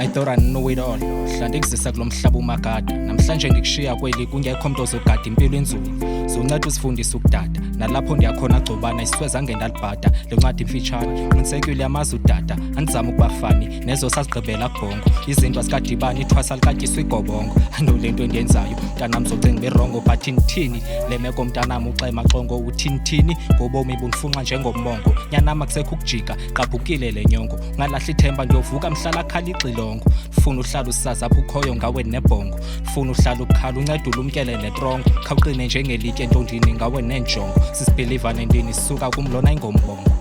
I thought I know it all. Mhla ndikuzisa kulo mhlaba umagada. Namhlanje ndikushiya kweli kungekho mntu ozogada impilo enzulu. Zonceda usifundise ukudada. Nalapho ndiyakhona gcobana iswe zange ndalibhada. Le ncwadi imfitshane. Qinisekile amazi udada. Andizama ukubafani nezo sazigqibela kubhongo. Izinto azikadibani ithwasa likatyiswa igobongo. Ando le nto endiyenzayo. Mntanam zocinga berongo but ndithini? Le meko mntanam uxema xongo uthini ngobomi bundifunxa njengombongo. Nyanam akusekho ukujika gqabhukile le nyongo. Ngalahla ithemba ndiyovuka mhla lakhala ixilongo. Funa uhlala usazi apho ukhoyo ngawe nebhongo. Funa uhlala ukukhala unceda ulumkele netrongo. Khawuqine njengelitye ntombini ngawe neenjongo. Sisibhilivane ndini sisuka kumlona ingombongo.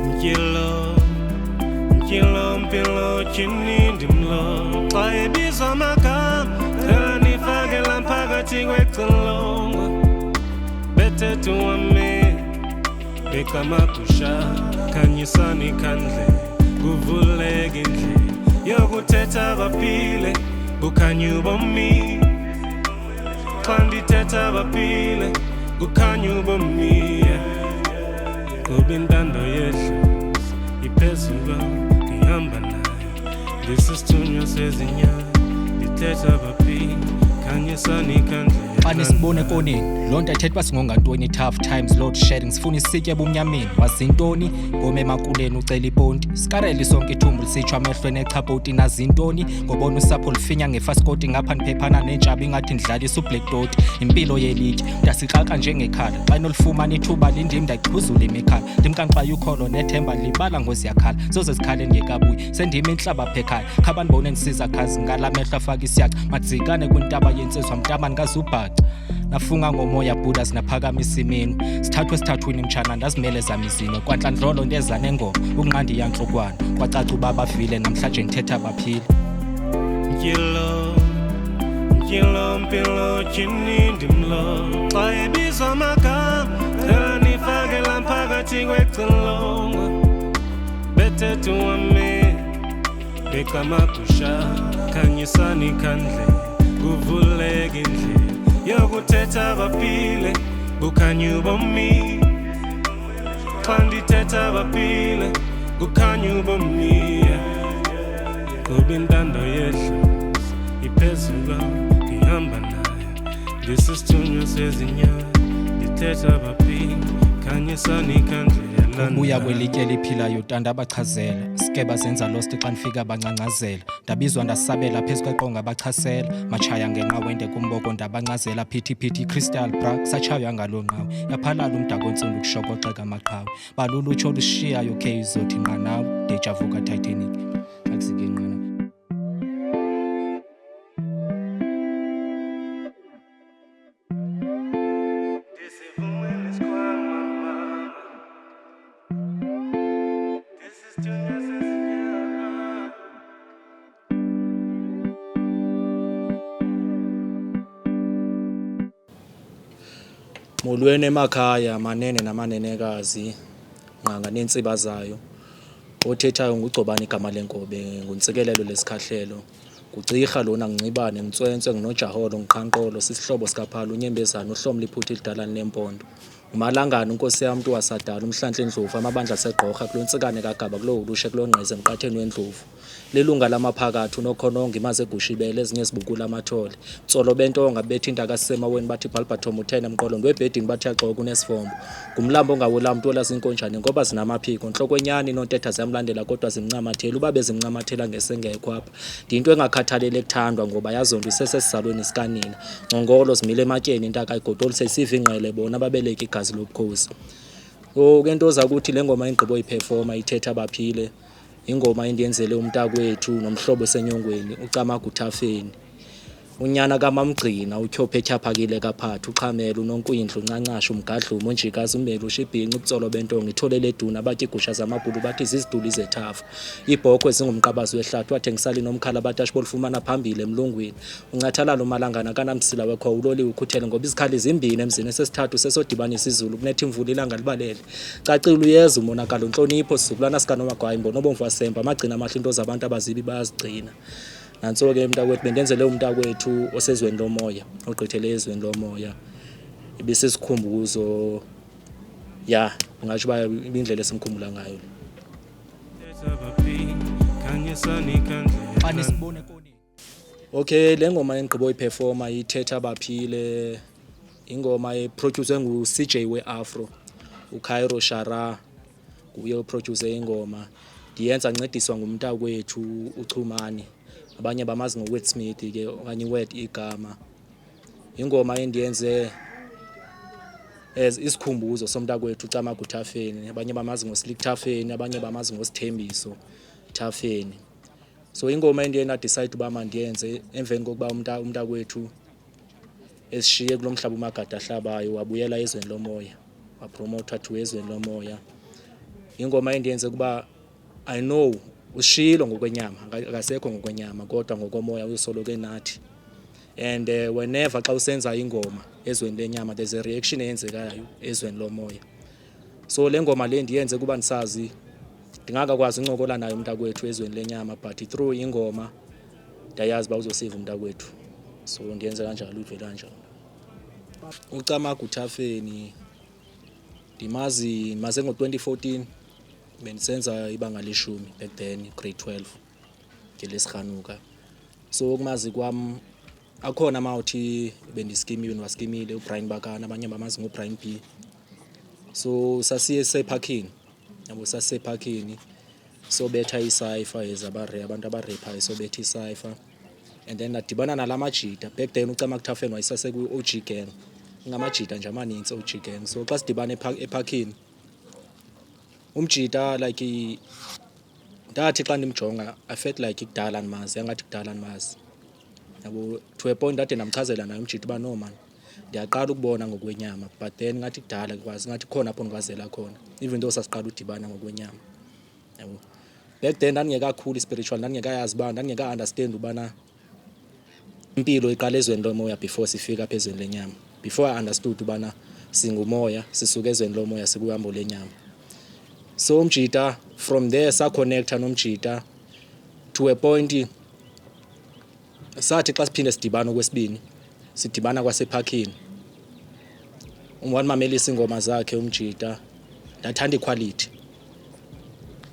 Mtyilo, mtyilo, mpilo, tyhini ndimlo. Xa ebizwa amagama, cela nifake la phakathi kwecilongo. Bethethu wami, becamagusha, khanyisani ikhandlela, kuvuleke indlela yokuthetha baphile, bukhanya ubomi. Xa ndithetha baphile, kukhanya ubomi. Kuba intando yedlozi iphezu kwam, ndihamba nayo. Ndisisithunywa sezinyanga, ndithetha baphile, khanyisani ikhandlela. Xa nisibona ekoneni loo nto ethetha uba singongantweni tough times load shedding sifuna isitye ebumnyameni wazintoni ngome emakuleni ucela iponti sikarele sonke ithumbu lisitsho amehlo enechapoti nazintoni ngobona usapho lufinya ngefasikoti ngapha ndiphephana neentshaba ingathi ndidlalisa ublack dot impilo yelitye ndasixaka njengekhala xa inolifumana ithuba lindim ndayixhuzula imikhala ndimkanxwaye ukholo nethemba libala ngoziyakhala soze zikhale ndingekabuyi sendim intlaba apha ekhaya khabandibone ndisiza khazi ngala mehlo afaka isiyaca madzikane kwintaba yentsizwa mntama ndikazubhaca nafunga ngomoya buddhas naphakamisa iminwe sithathwe esithathwini mtshana ndazimele zam izino kwantlandlolo ndeza nengoma ukunqanda iyantlukwana kwacaca uba bavile namhlanje ndithetha baphile. Mtyilo, mtyilo, mpilo, tyhini ndimlo. Xa ebizwa amagama, cela nifake la phakathi kwecilongo. Bethethu wami, becamagusha, khanyisani ikhandlela, kuvuleke indlela yokuthetha baphile, bukhanya ubomi. Xa ndithetha baphile, kukhanya ubomi. Kuba intando yedlozi iphezu kwam, ndihamba nayo. Ndisisithunywa sezinyanga, ndithetha baphile, khanyisani ikhandlela. Ubuya kwelitye eliphilayo tanda abachazela sike bazenza lost xa ndifika bangcangcazela ndabizwa ndasabela phezu kweqonga bachasela matshaya ngenqawende kumboko ndabancazela phithi phithi crystal bra kusatshaywa ngaloo nqawe yaphalala umdaka ontsundu kushokoxeka amaqhawe balulutsho olushiyayo khe izothi nqanawe deja vu katitanic akusike nqanawe. Molweni emakhaya manene namanenekazi, ngqanga neentsiba zayo. Othethayo nguGcobani igama lenkobe, nguNtsikelelo lesikhahlelo. Ngucirha lona nguNcibane, nguNtswentswe, nguNojaholo, nguQhankqolo, sisihlobo sikaPhalo, uNyembezana, uHlomla iphutha elidala linempondo. Ngumalangana unkosi yam mntu wasadala, uMhlantla indlovu, amabandla asegqorha, kuloNtsikane kaGaba, kuloHulushe, kuloNgqize, emqatheni wendlovu. Lilunga lamaphakathi uNokhonongo, imazi egusha ibele, ezinye zibukula amathole. Tsolo bentonga betha intaka sisemaweni bathi bhalbhathom uthene mqolo ndwebhedini bathi yaxoka unesifombo. Ngumlambo ongawela mntu olazinkonjane ngoba zinamaphiko. Ntlokwenyani nontetha ziyamlandela kodwa zimncamathela uba bezimncamathela ngesengekho apha. Ndiyinto engakhathalele kuthandwa ngoba yazonto isesesizalweni sikanina. Ngcongolo zimile ematyeni intaka igodoli seyisiva ingqele bona babeleke igazi lobukhosi. Oh ke nto zakuthi le ngoma engigqibo yiphefoma ithetha baphile. Ingoma endiyenzele umntakwethu nomhlobo osenyongweni uCamagu Thafeni. Unyana kaMamgcina utyhophe etyhaphakile kaPhathu uXhamela uNonkwindla uncancasha umgadluma unjikazi umbelu ushibhinci ubutsolo bentonga ithole leduna batya iigusha zamabhulu bathi ziziduli zethafa iibhokhwe zingumqabazi wehlathi wathengisali nomkhala bathi ashibolufumana phambili emlungwini uncathalala umalangana kanamsila wekhowa uloliwe ukhuthele ngoba izikhali zimbini emzini esesithathu sesodibanisa izulu kunetha imvula ilanga libalele cacile uyeza umonakalo ntlonipho sizukulwana sikanomagwayi mbonobomvu wasemba amagcina amahle into zabantu abazibi bayazigcina. Nantso ke mntakwethu, bendenzele umntakwethu osezweni lomoya, ogqithele ezweni lomoya. Ibisisikhumbuzo, ya, ungatsho uba ibindlela esimkhumbula ngayo le. Khanyisani Xa ikhandlela. nisibone konini. Okay, le ngoma endigqiba uyiphefoma ithetha baphile, ingoma eprodyuswe ngu-CJ we-Afro, uCairo Shara nguye oprodyuse ingoma. Ndiyenza ncediswa ngumntakwethu uChumani, abanye bamazi ngoWord Smith ke okanye iWord igama. Ingoma endiyenze as isikhumbuzo somntakwethu uCamagu Thafeni, abanye bamazi ngoSlick Thafeni, abanye bamazi ngoSithembiso Thafeni. So ingoma endiye ndadicide uba mandiyenze emveni kokuba umntakwethu esishiye kulo mhlaba umagada ahlabayo, wabuyela ezweni lomoya, wapromotha to ezweni lomoya. Ingoma endiyenze kuba I know ushilo ngokwenyama, akasekho ngokwenyama, kodwa ngokomoya usoloko enathi. And whenever xa usenza ingoma ezweni lenyama, there's a reaction eyenzekayo ezweni lomoya. So le ngoma le ndiyenze kuba ndisazi ndingakakwazi uncokola naye umntakwethu ezweni lenyama, but through ingoma ndiyayazi uba uzosiva umntakwethu. So ndiyenze kanjalo, ivele kanjalo. UCamagu Thafeni ndimazi maze ngo-2014, bendisenza ibanga leshumi back then, grade 12 ngelesirhanuka. So ukumazi kwam, akhona amawuthi bendiskimile, bendiwaskimile uBrian Bakana, abanye bamazi ngoBrian B. So sasiye sephakini yabo, sasisephakini sobetha icypher as abantu abarephayo, sobetha icypher and then nadibana nala majita. Back then uCamagu Thafeni wayesasekwi-OG gang, ingamajita nje amanintsi OG gang. So xa sidibana ephakini umjita, like ndathi xa ndimjonga I felt like kudala ndimazi, yangathi kudala ndimazi yabo, to a point ndade ndamchazela naye umjita uba no man, ndiyaqala ukubona ngokwenyama, but then ngathi kudala kwazi, ngathi khona apho ndikwazela khona, even though sasiqala udibana ngokwenyama yabo. Back then ndandingekakhuli spiritual, ndandingekayazi uba, ndandingeka-understand ubana impilo iqala ezweni lomoya before sifika apha ezweni lenyama. Before I understood ubana singumoya, sisuka ezweni lomoya sikuhambo lenyama. So umjita, from there saconnecta nomjita to a point sathi xa siphinde sidibana okwesibini, sidibana kwasephakini, wandimamelisa iingoma zakhe umjita, ndathanda iquality.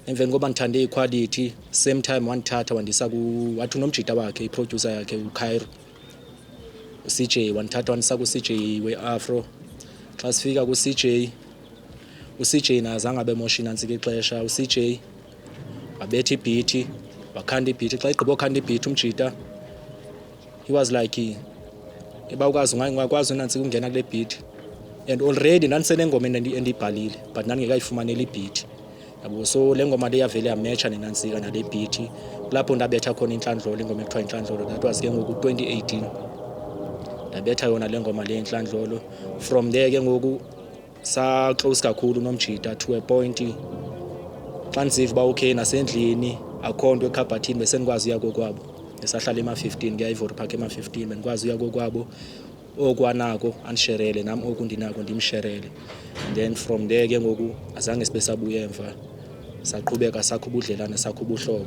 Emveni koba ndithande iquality, same time wandithatha wandisa ku, wathi unomjita wakhe, iproducer yakhe uCairo, uCJ, wandithatha wandisa ku-CJ we-Afro. Xa sifika ku-CJ, uCJ naye zange abe mosha inantsika ixesha, uCJ wabetha ibeat, wakhanda ibeat. Xa egqiba ukhanda ibeat umjita, he was like, eba ukwazi, ungakwazi unantsika ungena kule beat. And already ndandisenengoma endiyibhalile, but ndandingekayifumaneli ibeat yabo. So le ngoma le yavele yametsha nenantsika nale beat, kulapho ndabetha khona Intlandlolo, ingoma ekuthiwa Intlandlolo. That was ke ngoku 2018, ndabetha yona le ngoma le Intlandlolo. From there ke ngoku sa-close kakhulu nomjita to a point xa ndisiva uba okay, nasendlini akho nto ekhabhathini, besendikwazi uya kokwabo. Besahlala ema-15 ke, Ivory Park ema-15, bendikwazi uya kokwabo, oku anako andisherele, nam oku ndinako ndimsherele. And then from there ke ngoku azange sibe sabuya emva, saqhubeka sakho ubudlelane, sakho ubuhlobo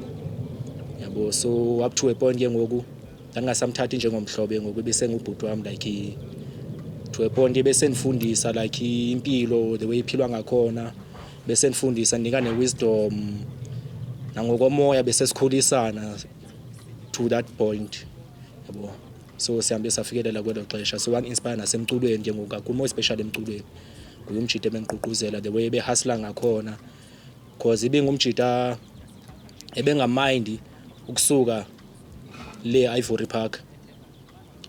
yabo. So up to a point ke ngoku ndandingasamthathi njengomhlobo, ngoku ebesengubhuti wam, like to a point ebesendifundisa like impilo, the way iphilwa ngakhona, besendifundisa, ndinika ne-wisdom nangokomoya, besesikhulisana to that point yabo. So sihambe safikelela kwelo xesha, so wandi-inspire nasemculweni ke ngoku kakhulu, more especially emculweni. Nguye umjita ebendiququzela, the way ebehustla ngakhona, cause ibingumjita ebengamindi ukusuka le Ivory Park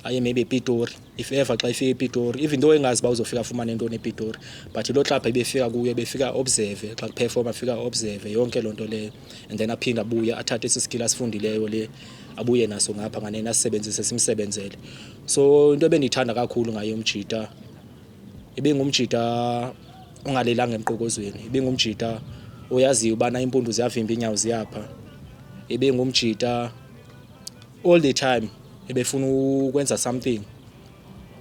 aye maybe ePitori. If ever xa ifika ePitori, even though engazi uba uzofika afumane ntoni ePitori, but loo club ebefika kuyo, ebefika observe xa kuperform, afika observe yonke loo nto leyo, and then aphinde abuye athathe esi skill asifundileyo le, abuye naso ngapha nganene, asisebenzise simsebenzele. So into ebendiyithanda kakhulu ngaye umjita, ibingumjita ongalelanga emqokozweni, ibingumjita oyaziyo ubana iimpundu ziyavimba, iinyawo ziyapha, ibingumjita all the time ebefuna ukwenza something,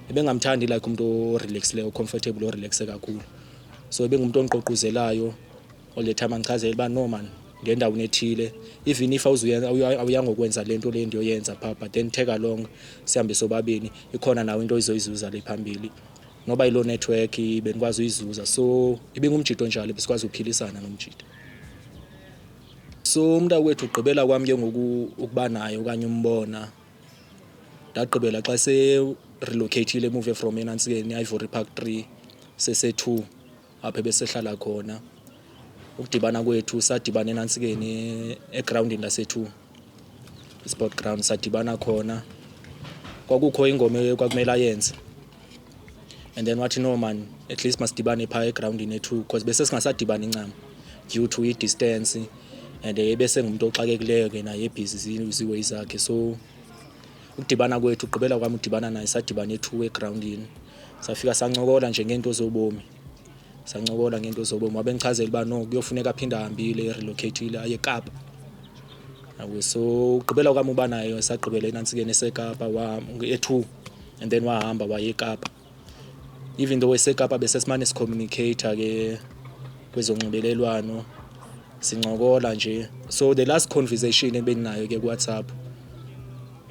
ebengamthandi like umuntu orelaxileyo, comfortable, orelaxe kakhulu. So ebengumntu ondiququzelayo all the time, andichazele uba no man, ngendaweni ethile, even if awuyanga ukwenza le nto le ndiyoyenza phaa, but then tag along, sihambe sobabini, ikhona nawe into oyizoyizuza le phambili, noba yiloo network bendikwazi uyizuza. So ibingumjito onjalo, besikwazi ukuphilisana nomjito. So umntakwethu ugqibela kwam ke ngoku ukuba naye okanye umbona, ndagqibela xa se-relocate-ile, move from enantsikeni i-Ivory Park 3 sese-2 apho ebesehlala khona. Ukudibana kwethu, sadibana enantsikeni egrawundini lase-2, sport ground, sadibana khona. Kwakukho ingoma ekwakumele ayenze and then wathi, "No man, at least masidibane phaa egrawundini e-2," because bese singasadibani ncam due to i-distance and bese ngumuntu oxakekileyo ke naye, ebhizi ziiways zakhe. So ukudibana kwethu, ugqibela kwami udibana naye, sadibana e-2 egrawundini. Safika sancokola nje ngeento zobomi, sancokola ngeento zobomi. Wabe ngichazela uba no, kuyofuneka aphinde ahambile, erelocate-ile aye eKapa, yabo. So ugqibela kwami uba nayo, sagqibela enantsikeni eseKapa e-2 and then wahamba waye eKapa. Even though eseKapa bese simane sicommunicate ke kwezonxibelelwano, sincokola nje. So the last conversation ebendinayo ke ku-WhatsApp,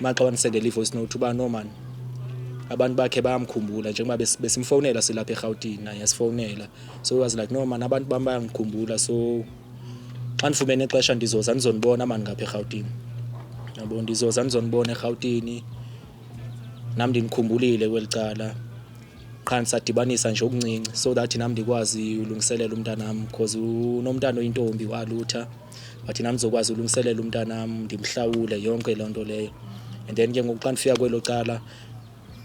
maxa wandisendela i-voice note uba no man, abantu bakhe bayamkhumbula njengoba besimfowunela silapha eRhawutini, naye yasifowunela. So he was like, "No man, abantu bam bayangikhumbula, so xa ndifumene ixesha ndizoza ndizonibona mani ngapha eRhawutini, yabo, ndizoza ndizonibona eRhawutini, nam ndinikhumbulile kweli cala. Qha ndisadibanisa nje okuncinci so that nam ndikwazi ulungiselela umntanam," because unomntana oyintombi walutha. Wathi, "Nam ndizokwazi ulungiselela umntanam, ndimhlawule yonke loo nto leyo, and then ke ngoku xa ndifika kwelo cala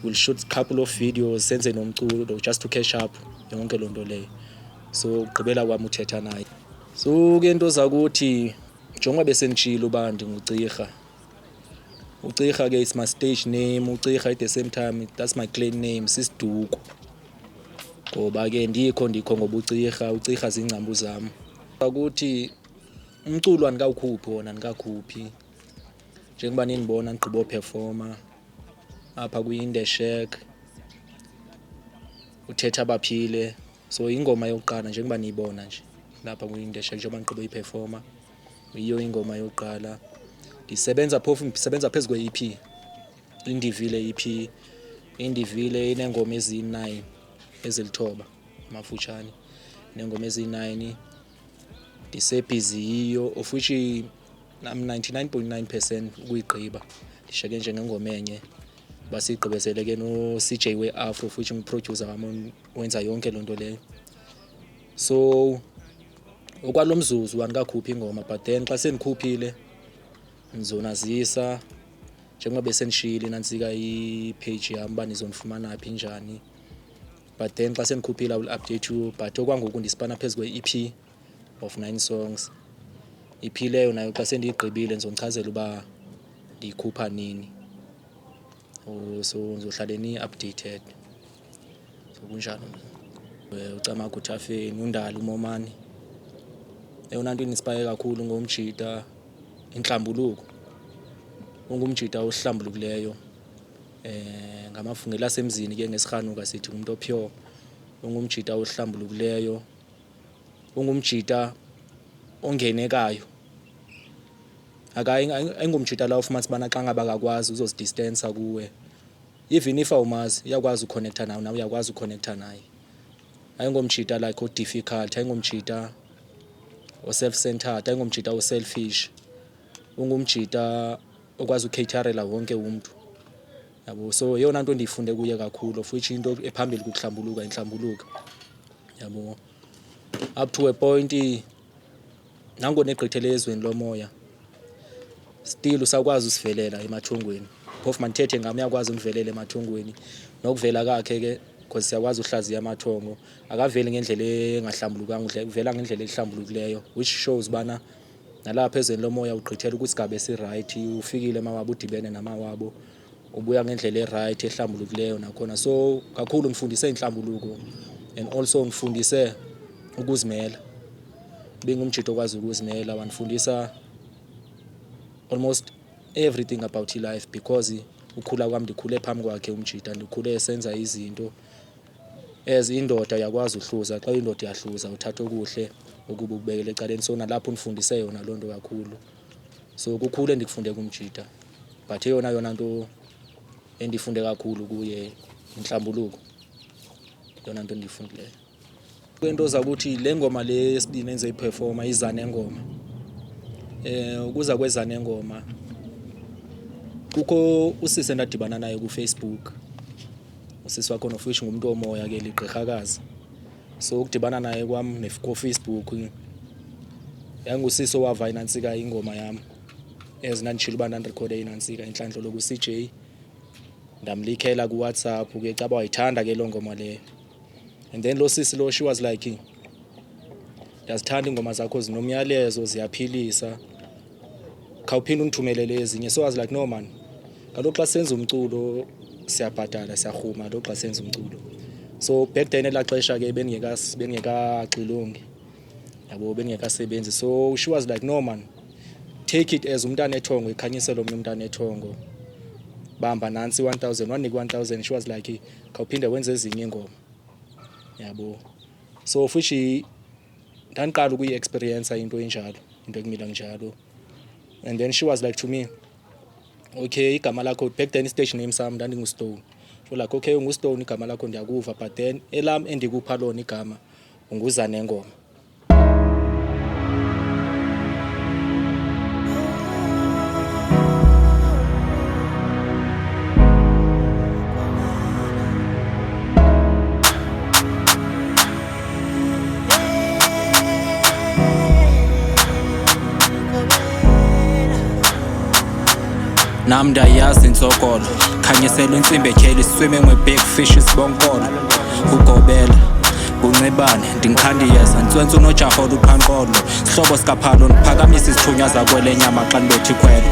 we'll shoot couple of videos, senze nomculo just to catch up yonke loo nto leyo." So ugqibela kwam uthetha naye. So ke nto zakuthi, njengoba besenditshilo uba ndinguCirha, uCirha ke is my stage name. UCirha at the same time, that's my clan name, sisiduko, ngoba ke ndikho ngoba uCirha, uCirha ziingcambu zam. Akuthi umculo andikawukhuphi wona, andikakhuphi. Njengoba nindibona ndigqibophefoma apha kwi-In The Shack, uthetha abaphile. So ingoma yokuqala, njengoba niyibona nje lapha kwi-In The Shack, njengoba ndigqibe uyiphefoma, yiyo ingoma yokuqala. Ndisebenza phofu, ndisebenza phezu kwe-EP, Indivile EP. Indivile ineengoma eziyi-9, ezilithoba amafutshane, ineengoma eziyi-9. Ndisebhizi yiyo, of which I'm 99.9% ukuyigqiba. Ndishiyeke nje ngengoma enye uba siyigqibezele ke no-CJ we-Afro, of which nguproducer wam wenza yonke loo nto leyo. So okwalo mzuzu andikakhuphi ingoma, but then xa sendikhuphile ndizonazisa, njengoba besendishilo inantsika i-page yam uba nizondifumana phi njani. But then xa sendikhuphile I will update you, but okwangoku ndisipana phezu kwe-EP of 9 songs. EP leyo nayo xa sendiyigqibile ndizonichazela uba ndiyikhupha nini. Oh, so nizohlale ni-updated. So kunjalo. Ucamagu Thafeni, uNdali uMomani. Eyona nto i-inspire kakhulu ngomjita, inhlambuluko. Ungumjita ohlambulukileyo. Ngelwasemzini ke ngesiRhanuka sithi ngumuntu opure. Ungumjita ohlambulukileyo. Ungumjita ongenekayo. Ayingomjita la ufumanisa ubana xa ngaba akakwazi uzozidistensa kuwe. Even if awumazi uyakwazi uconnecta nawe, nawe uyakwazi uconnecta naye. Ayingomjita like o-difficult, ayingomjita o-self-centered, ayingomjita o-selfish. Ungumjita okwazi ucaterela wonke umuntu. Yabo, so eyona nto endiyifunde kuye kakhulu, of which into ephambili kukuhlambuluka, inhlambuluko. Yabo. Up to a point, nangona egqithele ezweni lomoya, still usakwazi usivelela emathongweni. Phofu mandithethe ngam, uyakwazi undivelela emathongweni. Nokuvela kakhe ke, because siyakwazi uhlaziya amathongo, akaveli ngendlela engahlambulukanga, uvela ngendlela ehlambulukileyo, which shows ubana nalapha ezweni lomoya ugqithela kwisigaba esiright, ufikile emawabo, udibene namawabo, ubuya ngendlela eright ehlambulukileyo nakhona. So kakhulu ngifundise inhlambuluko and also ngifundise ukuzimela. Bengumjita okwazi ukuzimela, wandifundisa almost everything about life, because ukhula kwami ndikhule phambi kwakhe umjita, ndikhule esenza izinto. As indoda uyakwazi uhluza, xa uyindoda uyahluza, uthatha okuhle ukuba ukubekele ecaleni. So nalapho undifundise yona loo nto kakhulu. So kukhulu endikufunde kumjita, but eyona yona nto endiyifunde kakhulu kuye inhlambuluko, yona nto endiyifundileyo. Kwento zakuthi le ngoma le yesibini endizoyiphefoma, iza nengoma. Ukuza kweZanengoma kukho usisi endadibana naye kuFacebook. Usisi wakhona of which ngumntu womoya ke, ligqirhakazi. So ukudibana naye kwam kuFacebook yayingusisi owava inantsika ingoma yam, as ndanditshilo uba ndandirekhode inantsika intlantlo loku-CJ. Ndamlikhela kuWhatsApp ke, caba wayithanda ke loo ngoma leyo. And then lo sisi lo, she was like, ndiyazithanda iingoma zakho, zinomyalezo, ziyaphilisa, khawuphinde undithumelele ezinye. So I was like, no man, kaloku xa senza umculo siyabhatala, siyarhuma kaloku xa senza umculo. So back then elaa xesha ke bendingekaxilongi, yabo, bendingekasebenzi. So she was like, no man, take it as umntana ethongo ikhanyisela omnye umntana ethongo, bamba nantsi 1000. Wanika 1000. She was like, khawuphinde wenze ezinye iingoma, yabo. So of which ndandiqala ukuyi-experiensa into enjalo, into ekumila njalo. And then she was like to me, okay, igama lakho, back then i-stage name sam ndandinguStone. So like, okay, unguStone igama lakho, ndiyakuva, but then elam endikupha lona igama unguZanengoma. Nam ndayazi intsokolo, khanyisela intsimbi etyheli, swimming with big fishes bonkolo, kugobela kuncibane ndingikhandiyeza ntswentsu unojaho oluqhanqolo, sihlobo sikaphalo, ndiphakamisa izithunywa zakwele nyama xa ndibetha ikhwelo,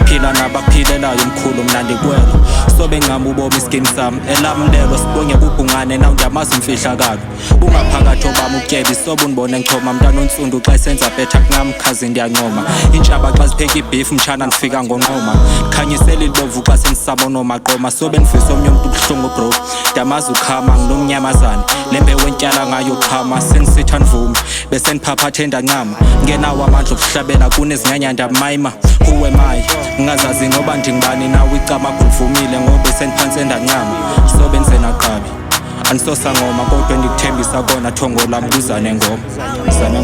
phila nabakuphilelayo mkhulu, mna ndikwelo sobe ncam ubomi iskim sam elam lelo sibonge kubhungane naw ndiyamazi imfihlakalo bungaphakathi obam ubutyebi sobe undibone ndichoma mntana ontsundu xa esenza betha ncam khazi ndiyancoma iintshaba xa zipheka ibhifu mtshana ndifika ngonqoma khanyisela ilibovu xa sendisabonoo sobe ndivisa omnye umntu ubuhlungu bro ndiyamazi ukhama nginomnyamazane le mbewu entyala ngayo qhama sendisitha ndivumi besendiphaphathe ndancama ngenawo amandla okuhlabela kunezinyanya ndamayima. Who am I? Ngingazazi noba ndingubani nawe icamagu livumile ngoba sendiphantse ndancama sobe ndizenaqabi andisosangoma kodwa endikuthembisa kona thongo lam kuZanengoma, Zane.